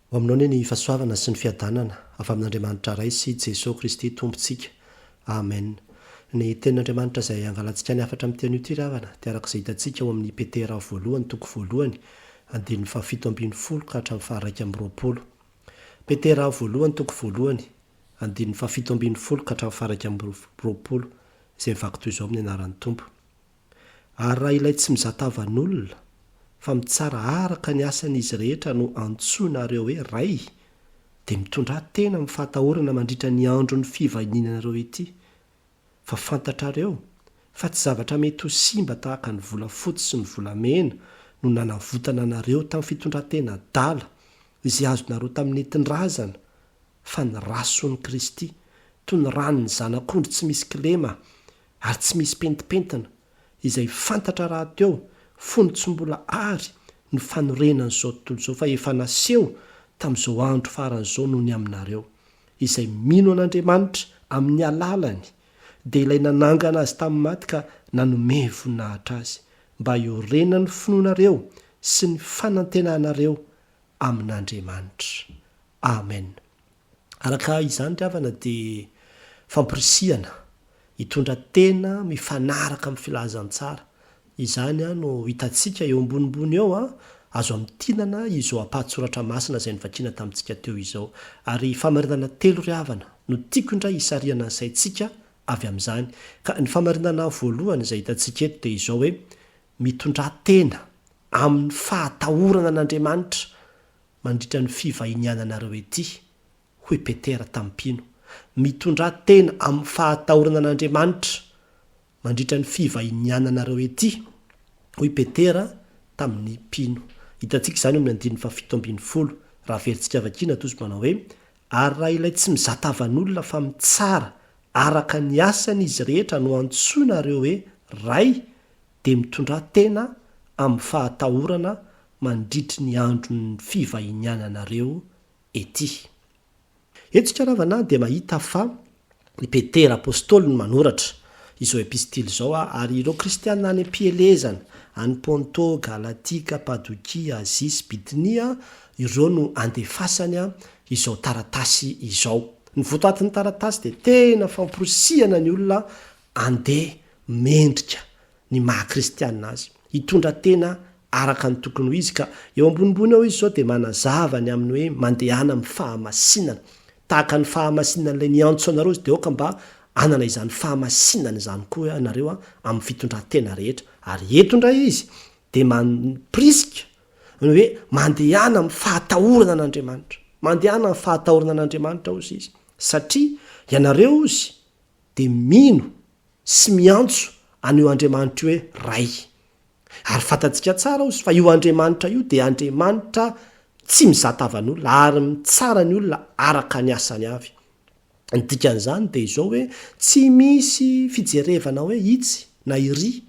Ho aminao anie ny fahasoavana sy ny fiadanana avy amin'Andriamanitra Ray sy Jesoa Kristy Tompontsika. Amen. Ny Tenin'Andriamanitra izay angalantsika ny hafatra amin'ity anio ity ry havana dia araka izay hitantsika ao amin'ny Petera voalohany toko voalohany andininy fahafito ambinifolo ka hatramin'ny faha-21. Petera voalohany toko voalohany andininy fahafito ambinifolo ka hatramin'ny faha-21 izay mivaky toy izao amin'ny anaran'ny Tompo. Ary raha ilay tsy mizaha tavan'olona, fa mitsara araka ny asan'izy rehetra no antsoinareo hoe Ray, dia mitondrà tena amin'ny fahatahorana mandritra ny andron'ny fivahinianareo ety. Fa fantatrareo fa tsy zavatra mety ho simba tahaka ny volafotsy sy ny volamena no nanavotana anareo tamin'ny fitondran-tena adala izay azonareo tamin'ny nentin-drazana, fa ny rà-son'i Kristy, toy ny ràn'ny zanak'ondry tsy misy kilema ary tsy misy pentimpentina, izay fantatra rahateo fony tsy mbola àry ny fanorenan'izao tontolo izao fa efa naseho tamin'izao andro farany izao noho ny aminareo, izay mino an'Andriamanitra amin'ny alalany, dia ilay nanangana azy tamin'ny maty ka nanome voninahitra azy, mba hiorenan'ny finoanareo sy ny fanantenanareo amin'Andriamanitra. Amen. Araka izany ry havana dia famporisihana hitondra tena mifanaraka amin'ny filazantsara. Izany no hitantsika eo ambonimbony eo, azo amintinana izao ampahan-tsoratra masina izay novakiana tamintsika teo izao. Ary famarinana telo ry havana no tiako indray hisarihana ny saintsika avy amin'izany. Ka ny famarinana voalohany izay hitantsika eto dia izao hoe, mitondrà tena amin'ny fahatahorana an'Andriamanitra mandritra ny fivahiniananareo ety, hoy Petera tamin'ny mpino. Mitondrà tena amin'ny fahatahorana an'Andriamanitra mandritra ny fivahiniananareo ety, hoy Petera tamin'ny mpino. Hitantsika izany eo amin'ny andininy fahafito ambinifolo, raha averintsika vakiana toa izy manao hoe, Ary raha ilay tsy mizaha tavan'olona fa mitsara araka ny asany izy rehetra no antsoinareo hoe Ray, dia mitondrà tena amin'ny fahatahorana mandritry ny andron'ny fivahiniananareo ety. Eto isika ravana dia mahita fa i Petera apostoly no manoratra izao epistily izao ary ireo kristiana any am-pielezana, any Ponto, Galatia, Kapadokia, Azia sy Bitinia, ireo no andefasany izao taratasy izao. Ny votoatin'ny taratasy dia tena famporisihana ny olona andeha mendrika ny maha kristiana azy, hitondra tena araka ny tokony ho izy ka eo ambonimbony eo izy izao dia manazava ny amin'ny hoe mandehana amin'ny fahamasinana, tahaka ny fahamasinan'ilay niantso anareo izy dia aoka mba hanana izany fahamasinana izany koa ianareo amin'ny fitondran-tena rehetra, ary eto indray izy dia mampirisika ny hoe mandehana amin'ny fahatahorana an'Andriamanitra, mandehana amin'ny fahatahorana an'Andriamanitra hozy izy, satria ianareo hozy dia mino sy miantso an'io Andriamanitra io hoe Ray. Ary fantatsika tsara ozy fa io Andriamanitra io dia Andriamanitra tsy mizaha tavan'olona ary mitsara ny olona araka ny asany avy. Ny dikan'izany dia izao hoe tsy misy fijerevana hoe itsy na iry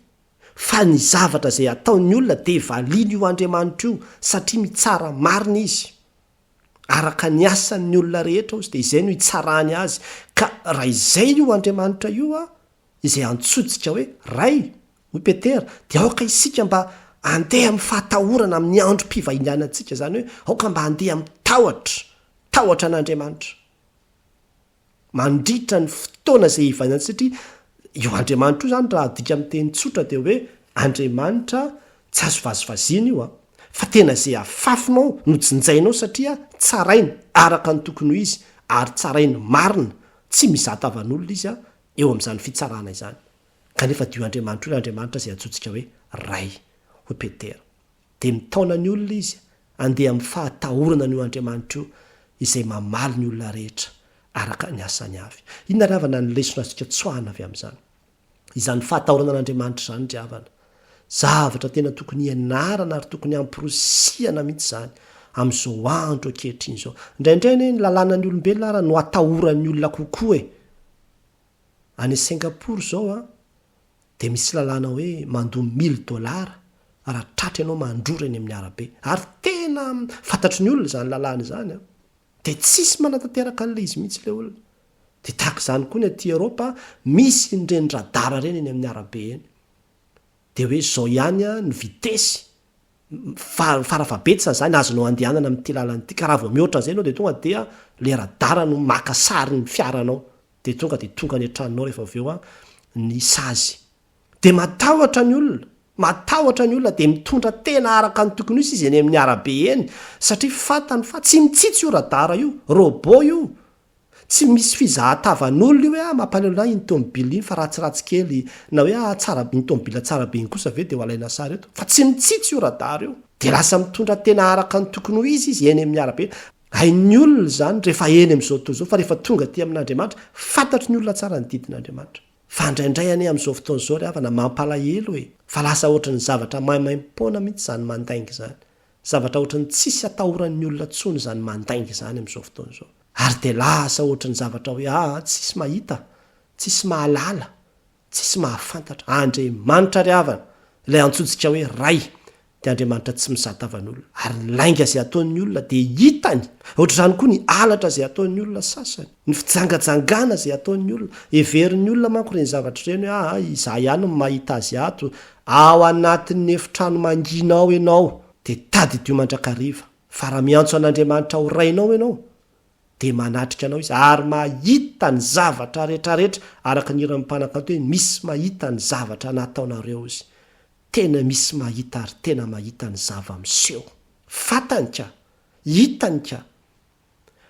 fa ny zavatra izay ataon'ny olona dia valian'io Andriamanitra io satria mitsara marina izy. Araka ny asan'ny olona rehetra ozy dia izay no itsarany azy ka raha izay io Andriamanitra io a, izay antsointsika hoe Ray, hoy Petera, dia aoka isika mba andeha amin'ny fahatahorana amin'ny androm-pivahinianantsika, izany hoe aoka mba andeha amin'ny tahotra, tahotra an'Andriamanitra. Mandritra ny fotoana izay hivainana satria io Andriamanitra io izany raha adika amin'ny teny tsotra dia hoe Andriamanitra tsy azo vazivaziana io an, fa tena izay afafinao no jinjainao satria tsarainy araka ny tokony ho izy ary tsarainy marina, tsy mizaha tavan'olona izy an, eo amin'izany fitsarana izany. Kanefa dia io Andriamanitra io ilay Andriamanitra izay antsointsika hoe Ray, hoy Petera. Dia mitaona ny olona izy handeha amin'ny fahatahorana an'io Andriamanitra io izay mamaly ny olona rehetra araka ny asany avy. Inona ry havana ny lesona azontsika tsoahina avy amin'izany? Izany fahatahorana an'Andriamanitra izany ry havana, zavatra tena tokony hianarana ary tokony hamporisihana mihitsy izany amin'izao andro ankehitriny izao. Indraindray anie ny lalànan'ny olombelona ara no atahoran'ny olona kokoa e! Any Singapour izao an, dia misy lalàna hoe mandoa mille dollars raha tratra ianao mandrora eny amin'ny arabe. Ary tena fantatry ny olona izany lalàna izany an. Dia tsisy manatanteraka an'ilay izy mihitsy ilay olona. Dia tahaka izany koa ny aty Eropa, misy an'ireny radara ireny eny amin'ny arabe eny. Dia hoe izao ihany ny vitesy. Farafahabetsany izany azonao andehanana amin'ity lalana ity, ka raha vao mihoatra an'izay ianao dia tonga dia ilay radara no maka sary ny fiaranao, dia tonga dia tonga any an-tranonao rehefa avy eo ny sazy. Dia matahotra ny olona, matahotra ny olona dia mitondra tena araka ny tokony ho izy izy eny amin'ny arabe eny, satria fantany fa tsy mitsitsy io radara io, robot io, Tsy misy fizahan-tavan'olona io hoe ah mampalahelo ahy iny tomobile iny fa ratsiratsy kely na hoe ah tsara iny tomobile tsara be iny kosa ve dia ho alaina sary eto fa tsy mitsitsy io radar io. Dia lasa mitondra tena araka ny tokony ho izy izy eny amin'ny arabe. Hain'ny olona izany rehefa eny amin'izao tontolo izao fa rehefa tonga aty amin'Andriamanitra, fantatry ny olona tsara ny didin'Andriamanitra. Fa indraindray anie amin'izao fotoana izao ry havana mampalahelo e! Fa lasa ohatran'ny zavatra maimaim-poana mihitsy izany mandainga izany. Zavatra ohatran'ny tsisy atahoran'ny olona intsony izany mandainga izany amin'izao fotoana izao. Ary dia lasa ohatry ny zavatra hoe aa tsisy mahita, tsisy mahalala, tsisy mahafantatra. Andriamanitra ry havana, ilay antsointsika hoe Ray, dia Andriamanitra tsy mizaha tavan'olona. Ary ny lainga izay ataon'ny olona dia hitany. Ohatr'izany koa ny halatra izay ataon'ny olona sasany, ny fijangajangana izay ataon'ny olona. Heverin'ny olona manko ireny zavatra ireny hoe aa izaho ihany no mahita azy ato. Ao anatin'ny efitrano mangina ao ianao, dia tadidio mandrakariva. Fa raha miantso an'Andriamanitra ho Rainao ianao, dia manatrika anao Izy, ary mahita ny zavatra rehetrarehetra, araka ny hiran'ny mpanakanto hoe, Misy mahita ny zavatra nataonareo Izy. Tena misy mahita ary tena mahita ny zava-miseho. Fantany ka! Hitany ka!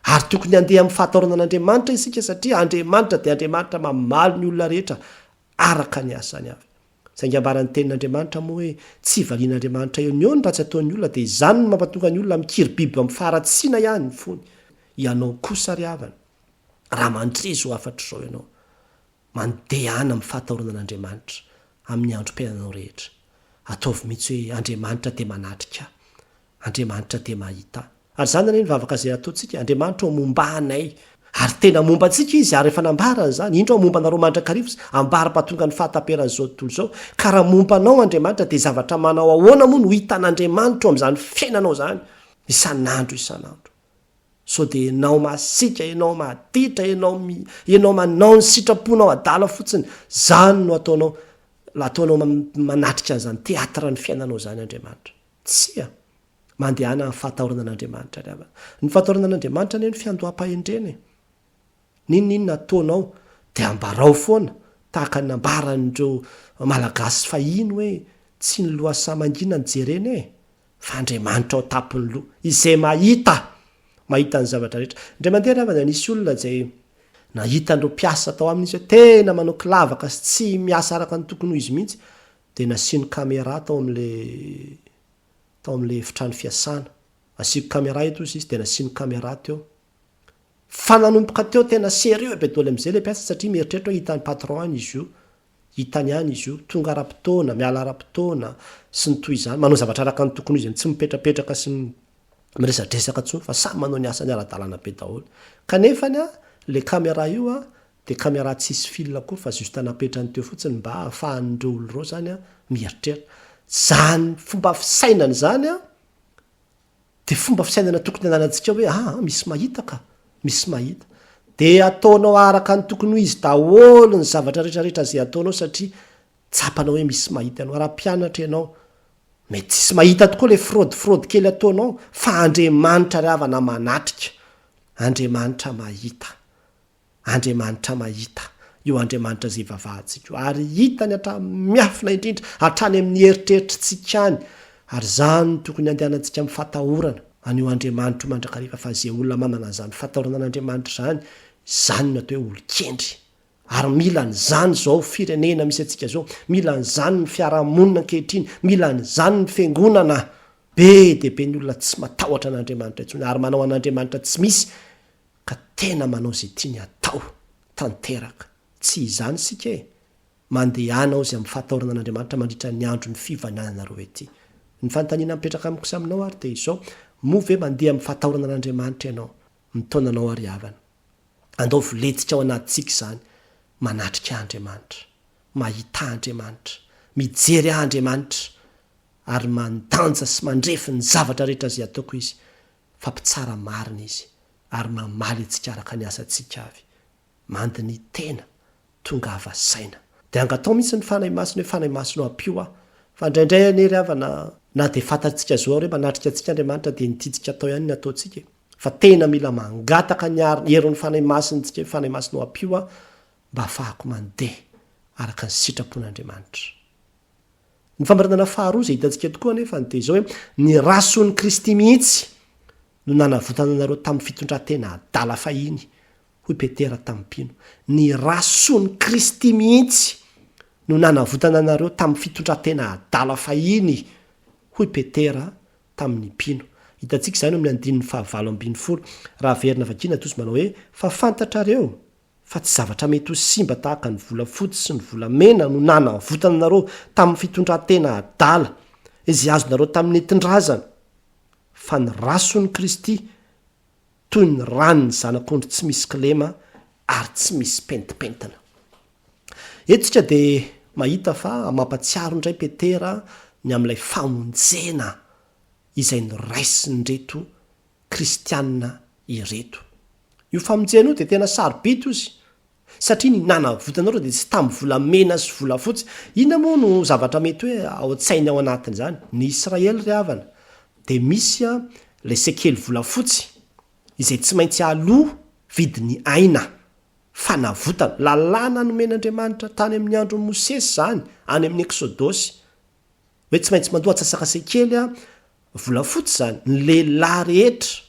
Ary tokony handeha amin'ny fahatahorana an'Andriamanitra isika, satria Andriamanitra dia Andriamanitra mamaly ny olona rehetra araka ny asany avy. Saingy ambaran'ny Tenin'Andriamanitra moa hoe tsy valian'Andriamanitra eo no eo ny ratsy ataon'ny olona dia izany no mampatonga ny olona mikiribiby amin'ny faharatsiana ihany ny fony. Ianao kosa ry havana, raha mandre izao hafatra izao ianao, mandehana amin'ny fahatahorana an'Andriamanitra amin'ny androm-piainanao rehetra. Ataovy mihitsy hoe Andriamanitra dia manatrika ahy. Andriamanitra dia mahita. Ary izany anie ny vavaka izay ataontsika, Andriamanitra ô momba anay. Ary tena momba antsika Izy, ary efa nambarany izany, Indro aho momba anareo mandrakariva, ambara-pahatonga ny fahataperan'izao tontolo izao. Ka raha momba anao Andriamanitra, dia zavatra manao ahoana moa no hitan'Andriamanitra eo amin'izany fiainanao izany, isan'andro isan'andro? Sao dia ianao masiaka, ianao maditra, ianao mi, ianao manao ny sitraponao adala fotsiny, izany no ataonao, ataonao manatrika an'izany théâtre ny fiainanao izany Andriamanitra. Tsia. Mandehana amin'ny fahatahorana an'Andriamanitra ry havana. Ny fahatahorana an'Andriamanitra anie no fiandoham-pahendrena e. N'inon'inona ataonao dia ambarao foana, tahaka ny nambaran'ireo Malagasy fahiny hoe tsy ny lohasaha mangina no jerena e, fa Andriamanitra ao an-tampon'ny loha, izay mahita, mahita ny zavatra rehetra. Indray mandeha ry havana nisy olona izay nahita an'ireo mpiasa tao aminy izy hoe tena manao kilavaka sy tsy miasa araka ny tokony ho izy mihitsy, Dia nasiany camera tao amin'ilay tao amin'ilay efitrano fiasana. Asiako camera eto hozy izy dia nasiany camera teo. Fa nanomboka teo tena sérieux be daholo amin'izay ilay mpiasa satria mieritreritra hoe hitan'ny patron any izy io, hitany any izy io, tonga ara-potoana, miala ara-potoana sy ny toy izany, manao zavatra araka ny tokony ho izy, tsy mipetrapetraka sy miresadresaka intsony fa samy manao ny asany ara-dalàna be daholo. Kanefany an, ilay camera io an, Dia camera tsisy fil koa fa juste napetrany teo fotsiny mba ahafahan'ireo olona ireo zany mieritreritra. Zany fomba fisainana izany an, dia fomba fisainana tokony ananantsika hoe aa misy mahita ka, misy mahita. Dia ataonao araka ny tokony ho izy daholo ny zavatra rehetra rehetra izay ataonao satria tsapanao hoe misy mahita anao. Raha mpianatra ianao, mety tsisy mahita tokoa ilay fraude fraude kely ataonao fa Andriamanitra ry havana manatrika, Andriamanitra mahita. Andriamanitra mahita, io Andriamanitra izay ivavahantsika io, ary hitany hatramin'ny miafina indrindra, hatrany amin'ny eritreritritsika any, ary izany no tokony handehanantsika amin'ny fatahorana an'io Andriamanitra io mandrakariva, fa izay olona manana an'izany fatahorana an'Andriamanitra izany, izany no atao hoe olon-kendry. Ary mila an'izany izao firenena misy antsika izao, mila an'izany ny fiarahamonina ankehitriny, mila an'izany ny fiangonana. Be dia be ny olona tsy matahotra an'Andriamanitra intsony, ary manao an'Andriamanitra tsy misy ka tena manao izay tiany hatao tanteraka. Tsy izany isika e! Mandehana ozy amin'ny fahatahorana an'Andriamanitra mandritra ny andron'ny fivanananareo ety. Ny fanontaniana mipetraka amiko sy aminao ary dia izao, moa ve mandeha amin'ny fahatahorana an'Andriamanitra ianao? Mitaona anao ary havana. Andao volentsika ao anatintsika izany, manatrika Andriamanitra, mahita Andriamanitra, mijery ahy Andriamanitra, ary mandanja sy mandrefy ny zavatra rehetra izay ataoko Izy, fa mpitsara marina Izy ary mamaly antsika araka ny asantsika avy. Mandiniha tena, tongava saina. Dia angatao mihitsy ny Fanahy Masina hoe Fanahy Masina ô ampio aho. Fa indraindray anie ry havana, na dia fantatsika zo ary hoe manatrika antsika Andriamanitra dia ny tiantsika atao ihany ny ataontsika e. Fa tena mila mangataka ny herin'ny Fanahy Masina isika hoe Fanahy Masina ô ampio aho mba hahafahako mandeha araka ny sitrapon'Andriamanitra. Ny famarinana faharoa izay hitantsika tokoa anefa dia izao hoe ny rasoan'i Kristy mihitsy no nanavotana anareo tamin'ny fitondran-tena adala fahiny, hoy Petera tamin'ny mpino. Ny rasoan'i Kristy mihitsy no nanavotana anareo tamin'ny fitondran-tena adala fahiny, hoy Petera tamin'ny mpino. Hitantsika izany eo amin'ny andininy fahavalo ambinifolo. Raha averina vakiana toa izy manao hoe, Fa fantatrareo fa tsy zavatra mety ho simba tahaka ny volafotsy sy ny volamena no nanavotana anareo tamin'ny fitondran-tena adala izay azonareo tamin'ny nentin-drazana, fa ny rason'i Kristy toy ny ran'ny zanak'ondry tsy misy kilema ary tsy misy pentimpentina. Eto isika dia mahita fa mampatsiaro indray Petera ny amin'ilay famonjena izay noraisin'ireto kristiana ireto. Io famonjena io dia tena sarobidy ozy, satria ny nanavotana anareo dia tsy tamin'ny volamena sy volafotsy. Inona moa no zavatra mety hoe ao an-tsainy ao anatin'izany? Ny Israely ry havana dia misy ilay sekely volafotsy izay tsy maintsy aloa vidin'ny aina. Fanavotana. Lalàna nomen'Andriamanitra tany amin'ny andron'i Mosesy izany, any amin'ny Eksodosy. Hoe tsy maintsy mandoa antsasaka sekely volafotsy izany ny lehilahy rehetra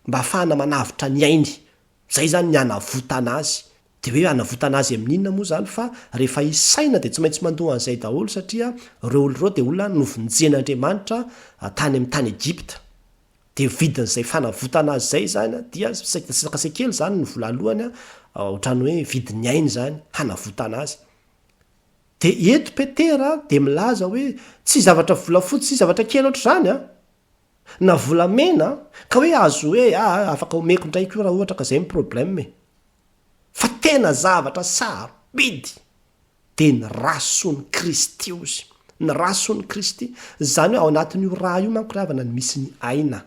mba hahafahana manavotra ny ainy. Izay izany ny hanavotana azy. Dia hoe hanavotana azy amin'ny inona moa izany fa rehefa isaina dia tsy maintsy mandoa an'izay daholo satria ireo olona ireo dia olona novonjen'Andriamanitra tany amin'ny tany Egypta. Dia vidin'izay fanavotana azy izay izany dia saika sekely izany ny vola alohany, ohatran'ny hoe vidin'ny ainy izany hanavotana azy. Dia eto Petera dia milaza hoe tsy zavatra volafotsy sy zavatra kely ohatr'izany an, na volamena ka hoe azo hoe aa afaka omeko indray koa raha ohatra ka izay ny problème e. Fa tena zavatra sarobidy. Dia ny rasoan'i Kristy ozy. Ny rasoan'i Kristy. Izany hoe ao anatin'io ra io manko ry havana no misy ny aina.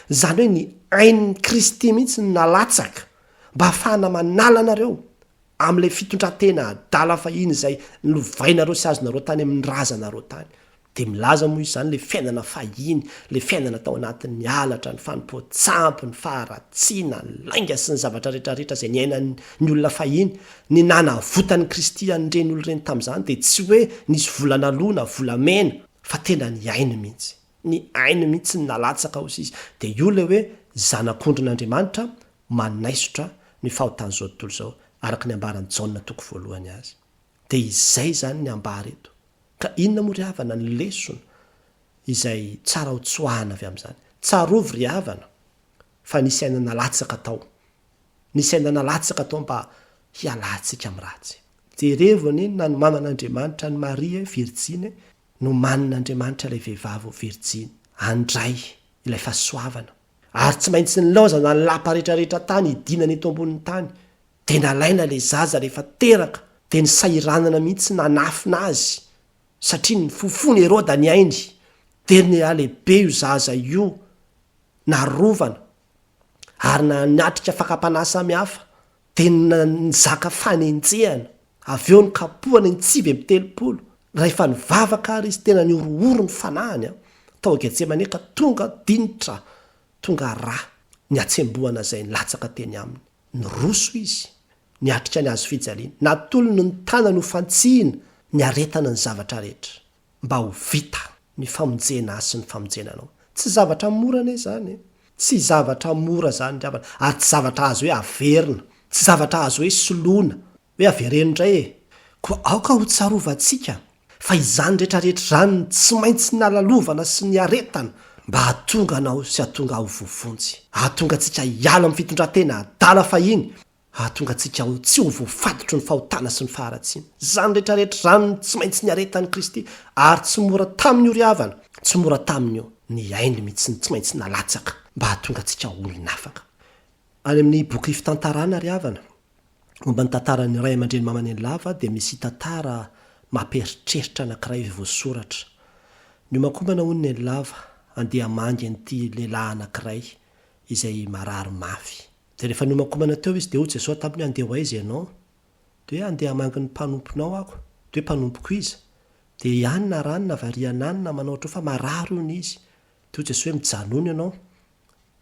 Izany hoe ny ain'i Kristy mihitsy no nalatsaka mba hahafahana manala anareo amin'ilay fitondran-tena adala fahiny izay nolovainareo sy azonareo tany amin'ny razanareo tany. Dia milaza moa izy izany ilay fiainana fahiny, ilay fiainana tao anatin'ny halatra, ny fanompoan-tsampy, ny faharatsiana, ny lainga sy ny zavatra rehetrarehetra izay niainan'ny olona fahiny. Ny nanavotan'i Kristy an'ireny olona ireny tamin'izany dia tsy hoe nisy vola naloa na volamena, fa tena ny ainy mihitsy. Ny ainy mihitsy no nalatsaka hoy izy. Dia io ilay hoe Zanak'ondrin'Andriamanitra manaisotra ny fahotan'izao tontolo izao, araka ny ambaran'i Jaona toko voalohany azy. Dia izay izany ny ambara eto. Ka inona moa ry havana ny lesona izay tsara ho tsoahana avy amin'izany? Tsarovy ry havana fa nisy aina nalatsaka tao. Nisy aina nalatsaka tao mba hialantsika amin'ny ratsy. Jerevo anie ny nanomanan'Andriamanitra an'i Maria virjiny e! Nomanin'Andriamanitra ilay vehivavy ho virjiny handray ilay fahasoavana. Ary tsy maintsy nilaozana ny lapa rehetrarehetra tany hidinana eto ambonin'ny tany. Dia nalaina ilay zaza rehefa teraka, dia nisahiranana mihitsy nanafina azy, satria nifofon'i Heroda ny ainy. Dia nihalehibe io zaza io, narovana, ary nanatrika fakam-panahy samihafa, dia nizaka fanenjehana, avy eo nokapohana in-39, rehefa nivavaka ary izy, tena nihorohoro ny fanahiny tao Getsemane ka tonga dinitra, tonga rà ny hatsembohana izay nilatsaka teny aminy. Niroso izy, niatrika ny hazo fijaliana. Natolony ny tanany ho fantsihina niaretana ny zavatra rehetra, mba ho vita ny famonjena ahy sy ny famonjena anao. Tsy zavatra mora anie izany e! Tsy zavatra mora izany ry havana, ary tsy zavatra azo hoe averina, tsy zavatra azo hoe soloina, hoe avereno indray e! Koa aoka hotsarovantsika fa izany rehetrarehetra izany no tsy maintsy nalalovana sy niaretana mba hahatonga anao sy hahatonga ahy ho voavonjy, hahatonga antsika hiala amin'ny fitondran-tena adala fahiny, hahatonga antsika ho tsy ho voafatotry ny fahotana sy ny faharatsiana. Izany rehetrarehetra izany no tsy maintsy niaretan'i Kristy, ary tsy mora taminy io ry havana, tsy mora taminy io, ny ainy mihitsy no tsy maintsy nalatsaka mba hahatonga antsika ho olon'afaka. Any amin'ny boky fitantarana ry havana, Momba ny tantaran'ny ray aman-dreny Mama Nenilava dia misy tantara mampieritreritra anankiray voasoratra. Niomankomana hono Nenilava handeha hamangy an'ity lehilahy anankiray izay marary mafy. Dia rehefa niomankomana teo izy dia hoy Jesoa taminy hoe andeha ho aiza ianao? Dia hoe andeha hamangy ny mpanomponao aho. Dia hoe mpanompoko iza? Dia i anona ranona variana anona manao ohatr'io fa marary hono izy. Dia hoy Jesoa hoe mijanona ianao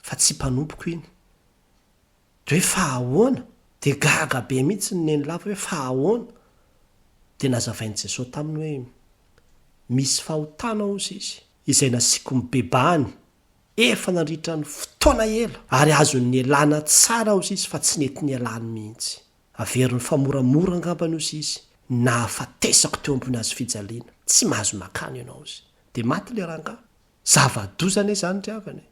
fa tsy mpanompoko iny. Dia hoe fa ahoana? Dia gaga be mihitsy ny nenilava hoe fa ahoana? Dia nazavain'i Jesoa taminy hoe misy fahotana hozy izy izay nasiako mibebahany efa nandritra ny fotoana ela ary azony nialana tsara hozy izy fa tsy nety nialany mihitsy. Averiny fa moramora angambany hozy izy ny nahafatesako teo ambony hazofijaliana. Tsy mahazo makany ianao hozy. Dia maty ilay rangahy. Zava-doza anie izany ry havana e!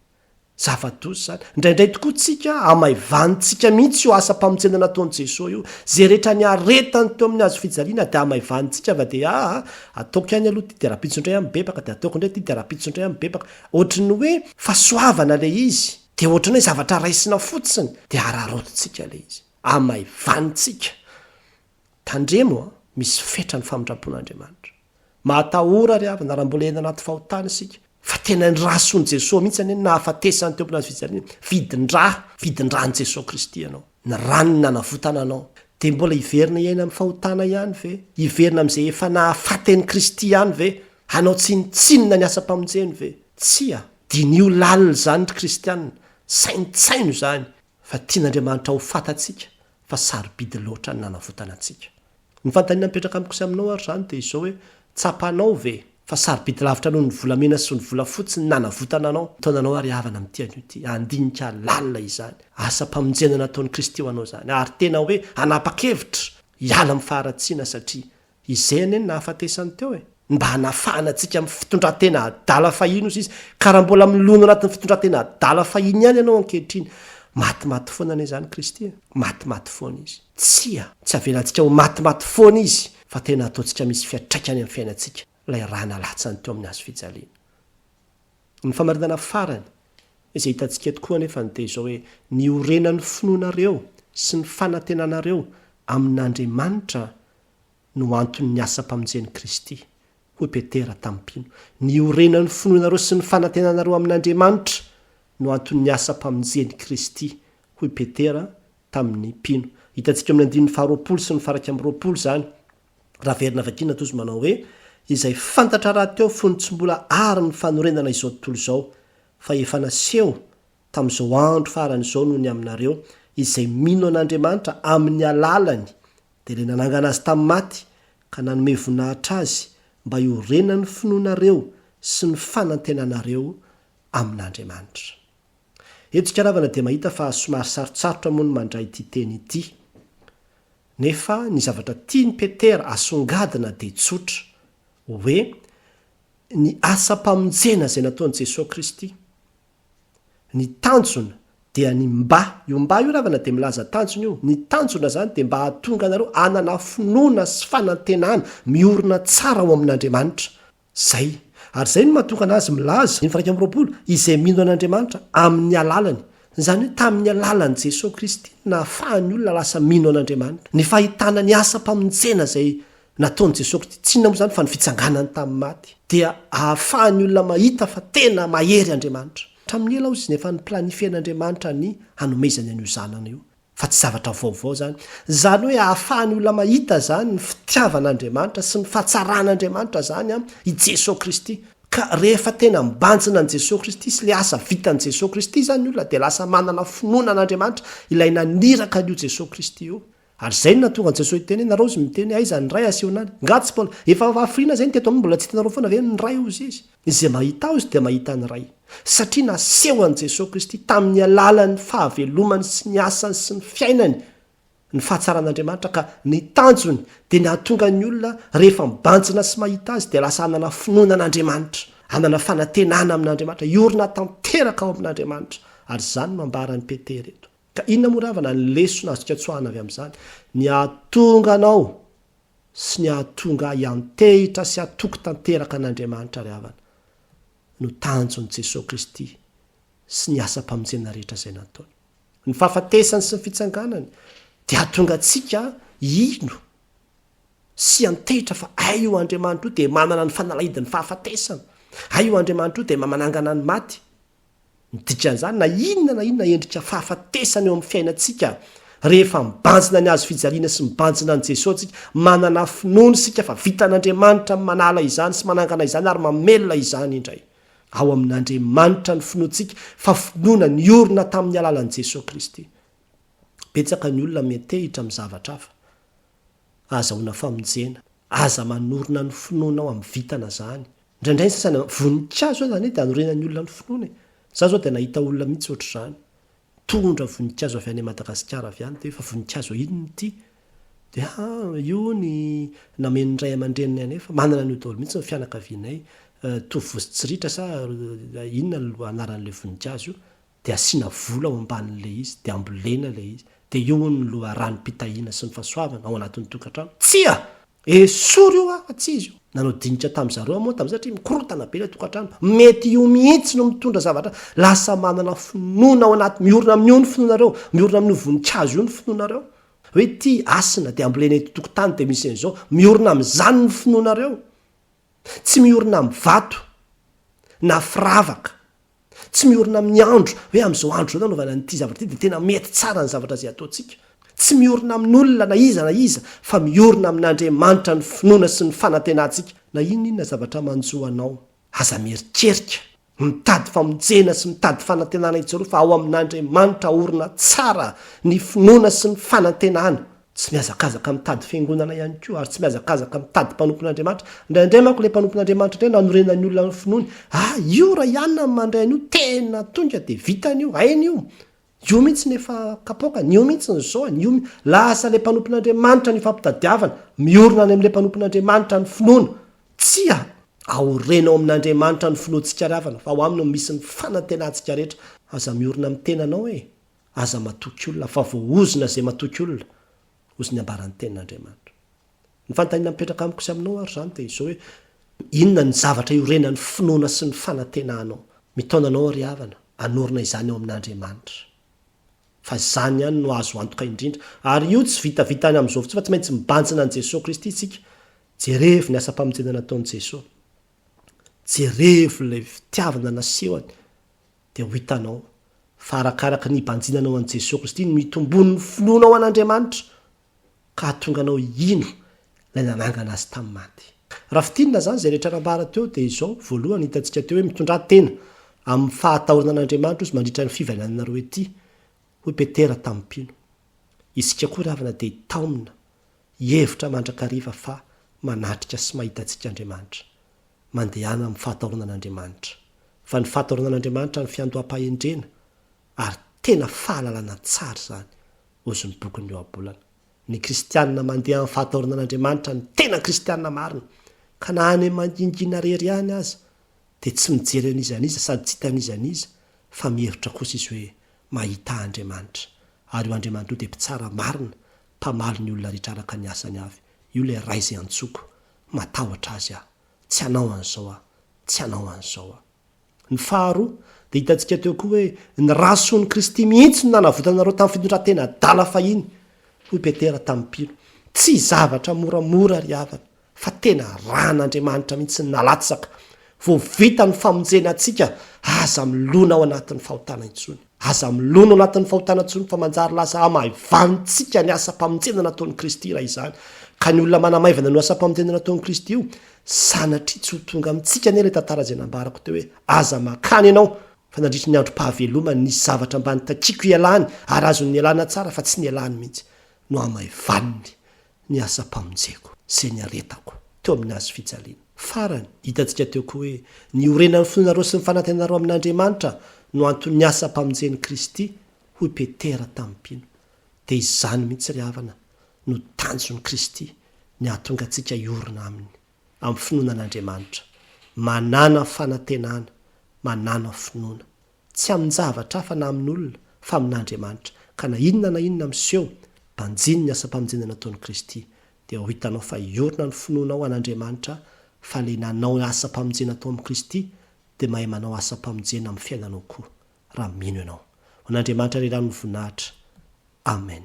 Zava-doza izany. Indraindray tokoa tsika hamaivanintsika mihitsy io asam-pamonjena nataon'i Jesoa io. Izay rehetra niaretany teo amin'ny hazo fijaliana dia hamaivanintsika fa dia aa, ataoko ihany aloha ity dia rahampitso indray aho mibebaka dia ataoko indray ity dia rahampitso indray aho mibebaka. Ohatry ny hoe fahasoavana ilay izy. Dia ohatry ny hoe zavatra raisina fotsiny dia araraotintsika ilay izy. Hamaivanintsika. Tandremo an, misy fetra ny famindram-pon'Andriamanitra. Mahatahora ry havana raha mbola eny anaty fahotana isika. Fa tena ny rà soan'i Jesoa mihitsy anie no nahafatesany teo ambony hazo fijaliana. Vidin-drà, vidin-dràn'i Jesoa Kristy ianao. Ny ràny no nanavotana anao. Dia mbola hiverina hiaina amin'ny fahotana ihany ve? Hiverina amin'izay efa nahafaty an'i Kristy ihany ve? Hanao tsinontsinona ny asam-pamonjeny ve? Tsia. Diniho lalina izany ry kristiana. Saintsaino izany. Fa tian'Andriamanitra ho fantatsika fa sarobidy loatra ny nanavotana antsika. Ny fanontaniana mipetraka amiko sy aminao ary izany dia izao hoe, tsapanao ve fa sarobidy lavitra noho ny volamena sy ny volafotsy ny nanavotana anao? Taonanao ary havana amin'ity anio ity, handinika lalina izany asam-pamonjena nataon'i Kristy ho anao izany, ary tena hoe hanapa-kevitra hiala amin'ny faharatsiana satria Izay anie no nahafatesany teo e! Ny mba hanafahana antsika amin'ny fitondran-tena adala fahiny hozy izy, ka raha mbola milona anatin'ny fitondran-tena adala fahiny ihany ianao ankehitriny, matimaty foana anie izany Kristy e! Matimaty foana Izy. Tsia, tsy avelantsika ho matimaty foana Izy, fa tena ataontsika misy fiantraikany amin'ny fiainantsika ilay rà nalatsany teo amin'ny hazo fijaliana. Ny famarinana farany izay hitantsika eto koa anefa dia izao hoe, Niorenan'ny finoanareo sy ny fanantenanareo amin'Andriamanitra no anton'ny asam-pamonjen'i Kristy, hoy Petera tamin'ny mpino. Niorenan'ny finoanareo sy ny fanantenanareo amin'Andriamanitra no anton'ny asam-pamonjen'i Kristy, hoy Petera tamin'ny mpino. Hitantsika eo amin'ny andininy faharoapolo sy ny faha-21 izany. Raha averina vakiana toa izy manao hoe, Izay fantatra rahateo fony tsy mbola àry ny fanorenana izao tontolo izao, fa efa naseho tamin'izao andro farany izao noho ny aminareo, izay mino an'Andriamanitra amin'ny alalany, dia ilay nanangana azy tamin'ny maty ka nanome voninahitra azy mba hiorenan'ny finoanareo sy ny fanantenanareo amin'Andriamanitra. Eto Ikaravana dia mahita fa somary sarotsarotra moa ny mandray ity teny ity. Nefa ny zavatra tian'i Petera asongadina dia tsotra, hoe ny asam-pamonjena izay nataon'i Jesoa Kristy. Ny tanjona dia ny mba, io mba io ravana dia milaza tanjona io, ny tanjona izany dia mba hahatonga anareo hanana finoana sy fanantenana miorina tsara ao amin'Andriamanitra. Izay. Ary izay no mahatonga anazy milaza, andininy faha-21, izay mino an'Andriamanitra amin'ny alalany. Izany hoe tamin'ny alalan'i Jesoa Kristy no nahafahan'ny olona lasa mino an'Andriamanitra. Ny fahitana ny asam-pamonjena izay nataon'i Jesoa Kristy, tsy inona moa izany fa ny fitsanganany tamin'ny maty, dia ahafahan'ny olona mahita fa tena mahery Andriamanitra. Hatramin'ny ela hozy efa ni-planifier-n'Andriamanitra ny hanomezany an'io Zanany io, fa tsy zavatra vaovao izany. Izany hoe ahafahan'ny olona mahita izany ny fitiavan'Andriamanitra sy ny fahatsaran'Andriamanitra izany i Jesoa Kristy. Ka rehefa tena mibanjina an'i Jesoa Kristy sy ilay asa vitan'i Jesoa Kristy izany ny olona dia lasa manana finoana an'Andriamanitra ilay naniraka an'io Jesoa Kristy io. Ary izay no nahatonga an'i Jesoa hiteny hoe, nareo izy miteny hoe aiza ny Ray asehonay any? Nga tsy mbola, efa hafiriana izay ny teto aminy mbola tsy hitanareo foana ve ny Ray hozy izy? Izay mahita Ahy hozy dia mahita ny Ray. Satria naseho an'i Jesoa Kristy tamin'ny alalan'ny fahavelomany sy ny asany sy ny fiainany ny fahatsaran'Andriamanitra ka ny tanjony dia ny hahatonga ny olona rehefa mibanjina sy mahita Azy dia lasa hanana finoana an'Andriamanitra, hanana fanantenana amin'Andriamanitra, hiorina tanteraka ao amin'Andriamanitra. Ary izany no ambaran'i Petera eto. Ka inona moa ry havana ny lesona azontsika tsoahina avy amin'izany? Ny hahatonga anao sy ny hahatonga ahy hiantehitra sy hatoky tanteraka an'Andriamanitra ry havana no tanjon'i Jesoa Kristy sy ny asam-pamonjena rehetra izay nataony. Ny fahafatesany sy ny fitsanganany dia hahatonga antsika hino sy hiantehitra fa hay io Andriamanitra io dia manana ny fanalahidin'ny fahafatesana, hay io Andriamanitra io dia manangana ny maty. Ny dikan'izany, na inona na inona endrika fahafatesana eo amin'ny fiainantsika, Rehefa mibanjina ny hazo fijaliana sy mibanjina an'i Jesoa tsika, manana finoana isika fa vitan'Andriamanitra ny manala izany sy manangana izany ary mamelona izany indray. Ao amin'Andriamanitra ny finoantsika fa finoana niorina tamin'ny alalan'i Jesoa Kristy. Betsaka ny olona miantehitra amin'ny zavatra hafa ahazahoana famonjena. Aza manorina ny finoanao amin'ny vintana izany. Indraindray ny sasany, voninkazo aza anie dia anorenan'ny olona ny finoana e. Za zao dia nahita olona mihitsy ohatr'izany. Mitondra voninkazo avy any Madagasikara avy any dia hoe fa voninkazo inona ity? Dia ha, io ny namen'ny ray aman-dreniny anay fa manana an'io daholo mihitsy ny fianakavianay, tovozintsiritra sa inona no anaran'ilay voninkazo io? Dia asiana vola ao ambanin'ilay izy, dia ambolena ilay izy, dia io hono ny loharanom-pitahiana sy ny fahasoavana ao anatin'ny tokantrano. Tsia! Esory io fa tsy izy io. Nanao dinika tamin'ny zareo aho moa tamin'izay satria mikorontana be ilay tokantrano. Mety io mihitsy no mitondra zavatra. Lasa manana finoana ao anaty, miorina amin'io ny finoanareo, miorina amin'io voninkazo io ny finoanareo. Hoe ity hasina dia ambolena eto tokotany dia misy an'izao. Miorina amin'izany ny finoanareo. Tsy miorina amin'ny vato na firavaka. Tsy miorina amin'ny andro, hoe amin'izao andro izao nanaovana an'ity zavatra ity dia tena mety tsara ny zavatra izay ataontsika. Tsy miorina amin'olona na iza na iza fa miorina amin'Andriamanitra ny finoana sy ny fanantenantsika. Na inona inona zavatra manjo anao, aza mieritrerika, mitady famonjena sy mitady fanantenana etsy aroa fa ao amin'Andriamanitra aorina tsara ny finoana sy ny fanantenana. Tsy mihazakazaka mitady fiangonana ihany koa, ary tsy mihazakazaka mitady mpanompon'Andriamanitra. Indraindray manko ilay mpanompon'Andriamanitra indray nanorenan'ny olona ny finoany. Ah, io raha i Anna no mandray an'io, tena tonga dia vitany io, hainy io. Io mihitsy no efa kapoakany, io mihitsy no zao, io mihitsy. Lasa ilay mpanompon'Andriamanitra ny ifampitadiavana, miorina any amin'ilay mpanompon'Andriamanitra ny finoana. Tsia! Aoreno ao amin'Andriamanitra ny finoantsika ry havana, fa ao aminy no misy ny fanantenantsika rehetra. Aza miorina amin'ny tenanao e! Aza matoky olona, fa voaozona izay matoky olona, hozy ny ambaran'ny Tenin'Andriamanitra. Ny fanontaniana mipetraka amiko sy aminao ary izany dia izao hoe, inona ny zavatra iorenan'ny finoana sy ny fanantenanao? Mitaona anao aho ry havana, hanorina izany ao amin'Andriamanitra. Fa izany ihany no azo antoka indrindra. Ary io tsy vitavita any amin'izao fotsiny fa tsy maintsy mibanjina an'i Jesoa Kristy isika. Jerevo ny asam-pamonjena nataon'i Jesoa. Jerevo ilay fitiavana nasehony. dia ho hitanao fa arakaraka ny hibanjinanao an'i Jesoa Kristy no hitomboan'ny finoanao an'Andriamanitra ka hahatonga anao hino ilay nanangana Azy tamin'ny maty. Raha fintinina izany izay rehetra nambara teo dia izao, voalohany hitantsika teo hoe mitondrà tena amin'ny fahatahorana an'Andriamanitra ozy mandritra ny fivainananareo ety, hoy Petera tamin'ny mpino. Isika koa ry havana dia taomina hihevitra mandrakariva fa manatrika sy mahita antsika Andriamanitra. Mandehana amin'ny fahatahorana an'Andriamanitra. Fa ny fahatahorana an'Andriamanitra no fiandoham-pahendrena, ary tena fahalalana tsara izany, hozy ny bokin'ny Ohabolana. Ny kristiana mandeha amin'ny fahatahorana an'Andriamanitra no tena kristiana marina, ka na any mangingina irery ihany aza, dia tsy mijery an'iza n'iza sady tsy hitan'iza n'iza, fa mihevitra kosa izy hoe mahita Andriamanitra, ary io Andriamanitra io dia mpitsara marina, mpamaly ny olona rehetra araka ny asany avy. Io ilay Ray izay antsoiko. Matahotra azy aho. Tsy hanao an'izao aho. Tsy hanao an'izao aho. Ny faharoa, dia hitantsika teo koa hoe ny ra soan'i Kristy mihitsy no nanavotana anareo tamin'ny fitondran-tena adala fahiny, hoy Petera tamin'ny mpino. Tsy zavatra moramora ry havana, fa tena ran'Andriamanitra mihitsy no nalatsaka. Vao vita ny famonjena antsika, aza milona ao anatin'ny fahotana intsony. Aza milona ao anatin'ny fahotana intsony fa manjary lasa hamaivanintsika ny asam-pamonjena nataon'i Kristy raha izany. Ka ny olona manamaivana an'io asam-pamonjena nataon'i Kristy io, sanatria tsy ho tonga amintsika anie ilay tantara izay nambarako teo hoe aza mankany ianao fa nandritry ny androm-pahavelomany nisy zavatra mba nitakiako hialany ary azony nialana tsara fa tsy nialany mihitsy no hamaivaniny ny asam-pamonjeko sy niaretako teo amin'ny hazo fijaliana. Farany, hitantsika teo koa hoe ny iorenan'ny finoanareo sy ny fanantenanareo amin'Andriamanitra no anton'ny asam-pamonjen'i Kristy, hoy Petera tamin'ny mpino. Dia izany mihitsy ry havana no tanjon'i Kristy, ny hahatonga antsika hiorina Aminy, amin'ny finoana an'Andriamanitra. Manàna fanantenana, manàna finoana. Tsy amin-javatra hafa na amin'olona, fa amin'Andriamanitra. Ka na inona na inona miseho, banjino ny asam-pamonjena nataon'i Kristy, dia ho hitanao fa hiorina ny finoanao an'Andriamanitra, fa ilay nanao asam-pamonjena tao amin'i Kristy dia mahay manao asam-pamonjena amin'ny fiainanao koa, raha mino ianao. Ho an'Andriamanitra irery ihany ny voninahitra. Amen.